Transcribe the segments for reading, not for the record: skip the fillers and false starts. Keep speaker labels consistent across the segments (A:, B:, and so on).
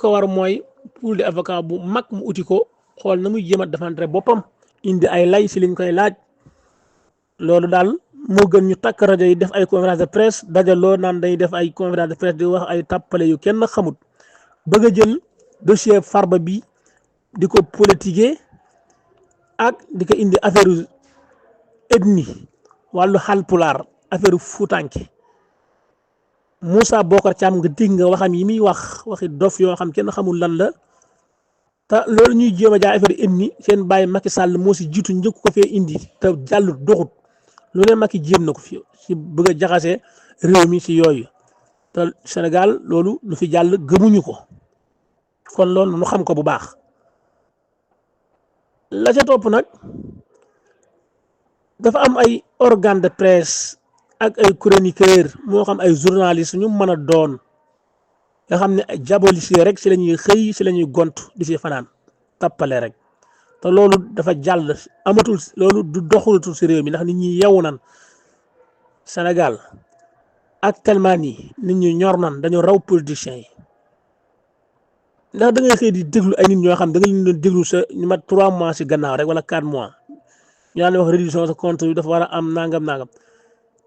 A: ko war mooy pool de avocat bu mag mu uti ko xool na muy jéem a défendre boppam indi ay lay si liñ koy laaj loolu daal moo gën ñu takk rajo yi def ay conférence de presse dajaloo naan day def ay conférence de presse di wax ay tàppale yu kenn xamut bëgg a jël dossier Farba bi di ko politiquer ak di ko indi affaire ethnie wàllu Haalpulaar affaire Fuutanke Moussa Bocar Thiam nga dégg nga waxam yi muy waxi dof yoo xam kenn xamul lan la te loolu ñuy jéem a jaay affaire ethnie seen bàyyi Macky Sall moo si jiitu njëkk ko fee indi te jàllut doxut lu ne Macky jéem na ko fi si bëgg a jaxase réew mi si yooyu te Sénégal loolu lu fi jàll gëmuñu ko kon loolu nu xam ko bu baax la ca topp nag dafa am ay organe de presse ak ay chroniqueur moo xam ay journaliste ñu mën a doon nga xam ne ay diabolisé rek si la ñuy xëy si la ñuy gont di si fanaan tappale rek te loolu dafa jàll amatul loolu du doxulatul si réew mi ndax nit ñi yeewu nan Sénégal actuellement nii nit ñi ñor nan dañoo raw politiciens yi ndax da ngay xëy di déglu ay nit ñoo xam da nga leen doon déglu sa ñu mat 3 mois si gannaaw rek wala 4 mois ñu daan wax réduction de compte yi dafa war a am nangam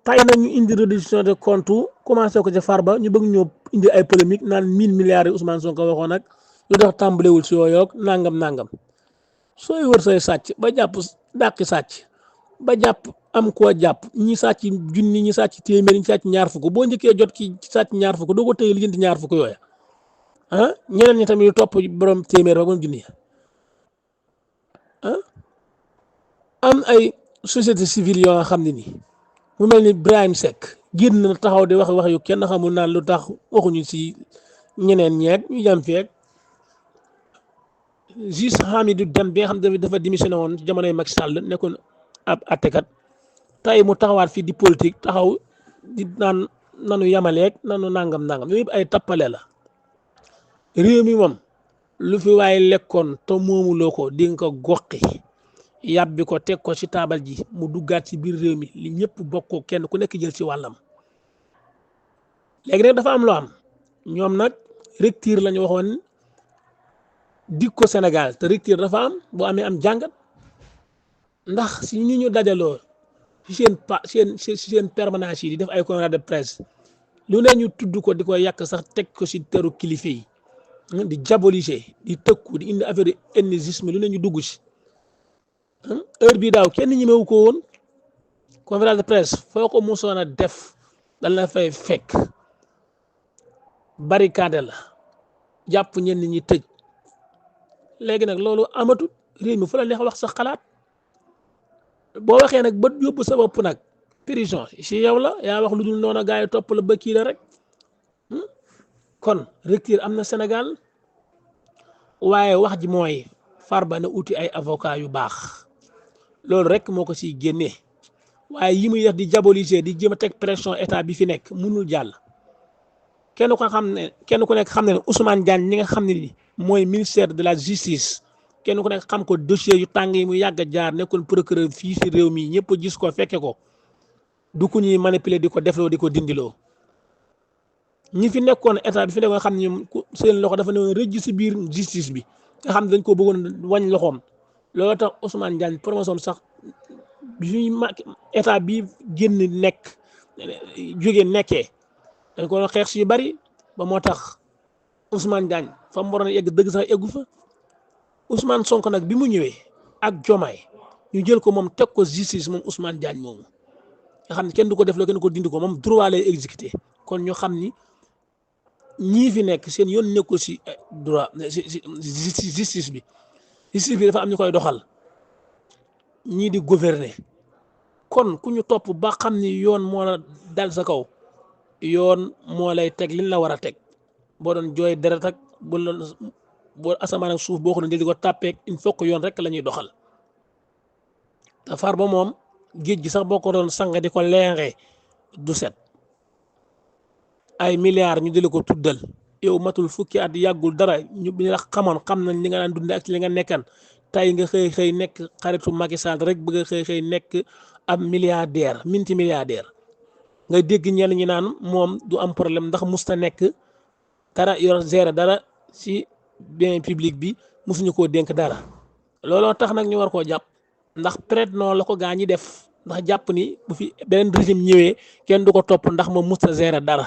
A: tay nag ñu indi réduction de compte commencé ko ci Farba ñu bëgg ñoo indi ay polémique naan 1000 milliards yi Ousmane Sonko waxoon nag lu tax tàmbalewul si yooyoog nangam sooy wër say sàcc ba jàpp dàqi sàcc ba jàpp am koo jàpp ñi sàcc junni ñi sàcc téeméer ñi sàcc ñaar fukk boo njëkkee jot ki sàcc ñaar fukk doo ko tëye li jënd ñaar fukk yooya ñeneen ñi tamit yu topp borom téeméer ba borom junni am ay société civile yoo xam ne nii mu mel ni Ibrahim Seck génn na taxaw di wax yu kenn xamul naan lu tax waxuñu si ñeneen ñeeg ñu jàm feeg juste Hamidou Deme bi nga xam ne dafa démissionné woon ci jamonoy Macky Sall nekkoon ab attekat tey mu taxawaat fii di politique taxaw di naan nanu yamaleeg nanu nangam yooyu yëpp ay tappale la réew mi moom lu fi waaye lekkoon te moomuloo ko di nga ko goqi yàbbi ko teg ko ci taabal ji mu duggaat ci biir réew mi li ñëpp bokkoo kenn ku nekk jël ci wàllam léegi nag dafa am loo am ñoom nag recteur lañu waxoon dig ko Sénégal te recteur dafa am boo amee am jàngat ndax si ñi ñu dajaloo ci seen permanence yi di def ay conférence de presse lu ne ñu tudd ko di ko yàq sax teg ko ci teru kilifa yi di diaboliser di tëkku di indi affaire ethnisme lu ne ñu dugg ci heure bii daaw kenn ñemewu ko woon conférence de presse foo ko mosoon a def dal na fay fekk barricade la jàpp ñenn ñi tëj léegi nag loolu amatut réew mi fu la neex wax sa xalaat boo waxee nag ba yóbbu sa bopp nag prison si yow la yaa wax lu dul noonu gaa yi topp la ba kii la rek kon recteur am na Sénégal waaye wax ji mooy Farba na uti ay avocat yu baax loolu rek moo ko siy génnee waaye yi muy def di diaboliser di jéem a teg pression état bi fi nekk mënul jàll kenn ku nekk xam ne Ousmane Diagne ñi nga xam ne ni mooy ministère de la justice kenn ku nekk xam ko dossier yu tàng yi mu yàgg a jaar nekkoon procureur fii si réew mi ñëpp gis ko fekke ko du ku ñuy manipuler di ko defloo di ko dindiloo ñi fi nekkoon état bi fi nekkoon xam ne ñoom seen loxo dafa newoon rëjj si biir justice bi nga xam ne dañ ko bëggoon wañ loxoom loolu tax Ousmane Diagne promotion sax bi état bi génn nekk jóge nekkee dañ ko doon xeex si yu bari ba moo tax Ousmane Diagne fa mu waroon a egg dëgg sax eggu fa Ousmane Sonko nag bi mu ñëwee ak Jomaay ñu jël ko moom teg ko justice moom Ousmane Diagne moomu nga xam ne kenn du ko def loo kenn ko dindi ko moom droit lay exécuté kon ñu xam ni ñii fi nekk seen yoon nekkul si droit si justice bi dafa am ñu koy doxal ñii di gouverner kon ku ñu topp ba xam ni yoon moo la dal sa kaw yoon moo lay teg liñ la war a teg boo doon jooy deret ak boo asamaan ak suuf boo ko doon di ko tàppeek il faut que yoon rek la ñuy doxal te Farba moom géej gi sax boo ko doon sang di ko leeree du set ay milliards ñu dile ko tuddal yow matul fukki at yàggul dara ñu bi la xamoon xam nañ li nga daan dundee ak ci li nga nekkan tey nga xëy nekk xaritu Macky Sall rek bëgg a xëy nekk ab milliardaire multimilliardaire nga dégg ñenn ñi naan moom du am problème ndax musta nekk dara yor gérer dara si bien public bi mosuñu koo dénk dara looloo tax nag ñu war koo jàpp ndax peut-être noonu la ko gaa ñi def ndax jàpp ni bu fi beneen régime ñëwee kenn du ko topp ndax moom mosut a gérer dara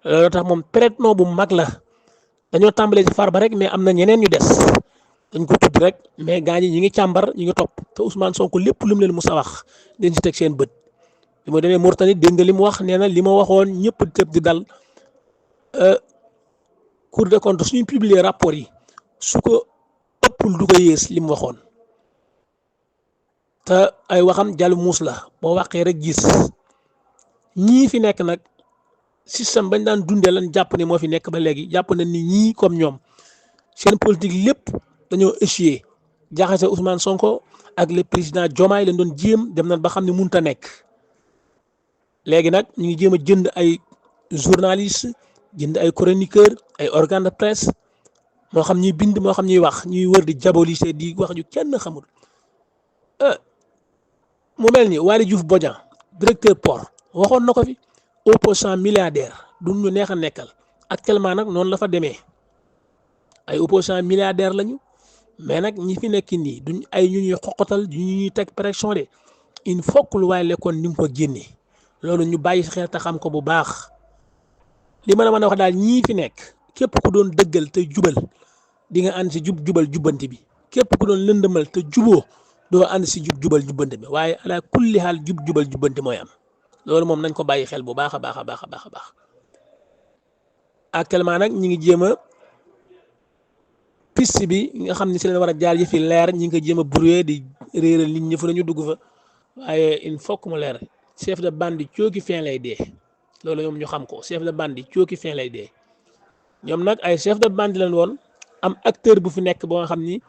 A: looloo tax moom peut-être non bu mag la dañoo tàmbalee ci Farba rek mais am na ñeneen ñu des dañ ko tudd rek mais gaa ñi ngi càmbar ñi ngi topp te Ousmane Sonko lépp lu mu leen mus a wax dañ ci teg seen bët bi ma demee Mauritanie dégg nga li mu wax nee na li ma waxoon ñëpp tëb di dal Cour des comptes suñu publier rapport yi su ko ëppul du ko yées li mu waxoon te ay waxam jàll muus la boo waxee rek gis ñii fi nekk nag système bañ daan dundee lan jàpp ne moo fi nekk ba léegi jàpp na ni ñii comme ñoom seen politique lépp dañoo échoué jaxase Ousmane Sonko ak le président Diomaye lañ doon jéem dem nañ ba xam ne mënut a nekk léegi nag ñu ngi jéem a jënd ay journaliste jënd ay chroniqueur ay organe de presse moo xam ñuy bind moo xam ñuy wax ñuy wër di diaboliser di wax ñu kenn xamul mu mel ni Waly Diouf Bodian directeur port waxoon na ko fi opposant milliardaire du ñu neex a nekkal actuellement nag noonu la fa demee ay opposant milliardaire lañu mais nag ñi fi nekk nii duñ ay ñu ñuy xoqatal ñu ñuy teg pression de il faut que lu waaye lekkoon ni mu ko génnee loolu ñu bàyyi xel te xam ko bu baax li ma la mën a wax daal ñii fi nekk képp ku doon dëggal te jubal di nga ànd si jubal jubbanti bi képp ku doon lëndëmal te juboo doo ànd si jubal jubbanti bi waaye ala kulli xaal jubal jubbanti mooy am loolu moom nañ ko bàyyi xel bu baax a baax a baax a baax a baax actuellement nag ñi ngi jéem a piste bi nga xam ne si leen war a jaar yi fi leer ñi ngi ko jéem a brouiller di réeral nit ñi fu nañu dugg fa waaye il faut que mu leer chef de bande cooki fin lay dee loolu ñoom ñu xam ko chef de bande cooki fin lay dee ñoom nag ay chef de bande lañ woon am acteur bu fi nekk boo nga xam ni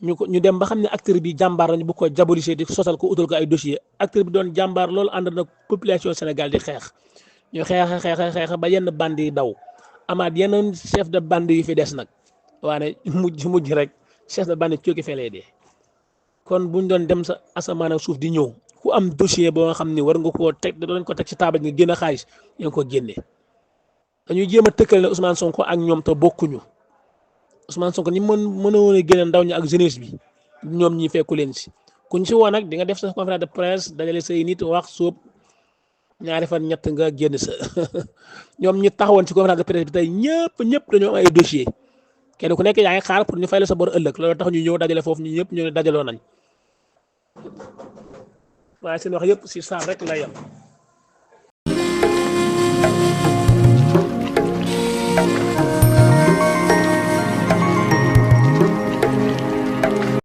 A: ñu dem ba xam ne acteur bi jàmbaar lañu bu ko diaboliser di sosal ko utal ko ay dossier acteur bi doon jàmbaar loolu ànd na population Sénégal di xeex ñu xeex ba yenn bande yi daw amaat yeneen chef de bande yu fi des nag waane mujj rek chef de bande cooki fin lay dee kon buñ doon dem sa asamaan ak suuf di ñëw ku am dossier boo nga xam ni war nga koo teg da doon ko teg ci taabal nga génn xaalis yaa ngi ko génne dañuy jéem a tëkkale ne Ousmane Sonko ak ñoom te bokkuñu Ousmane Sonko ñi mënoon a génne ndaw ñi ak jeunesse bi ñoom ñi fekku leen si kuñ si woo nag di nga def sa conférence de presse dajale say nit wax sóob ñaari fan ñett nga génn sa ñoom ñi taxawoon ci conférence de presse bi tey ñëpp dañoo am ay dossier kenn ku nekk yaa ngi xaar pour ñu fay la sa bor ëllëg loolu tax ñu ñëw dajale foofu ñu ñëpp ñu ne dajaloo nañ waaye seen wax yëpp si saar rek la yem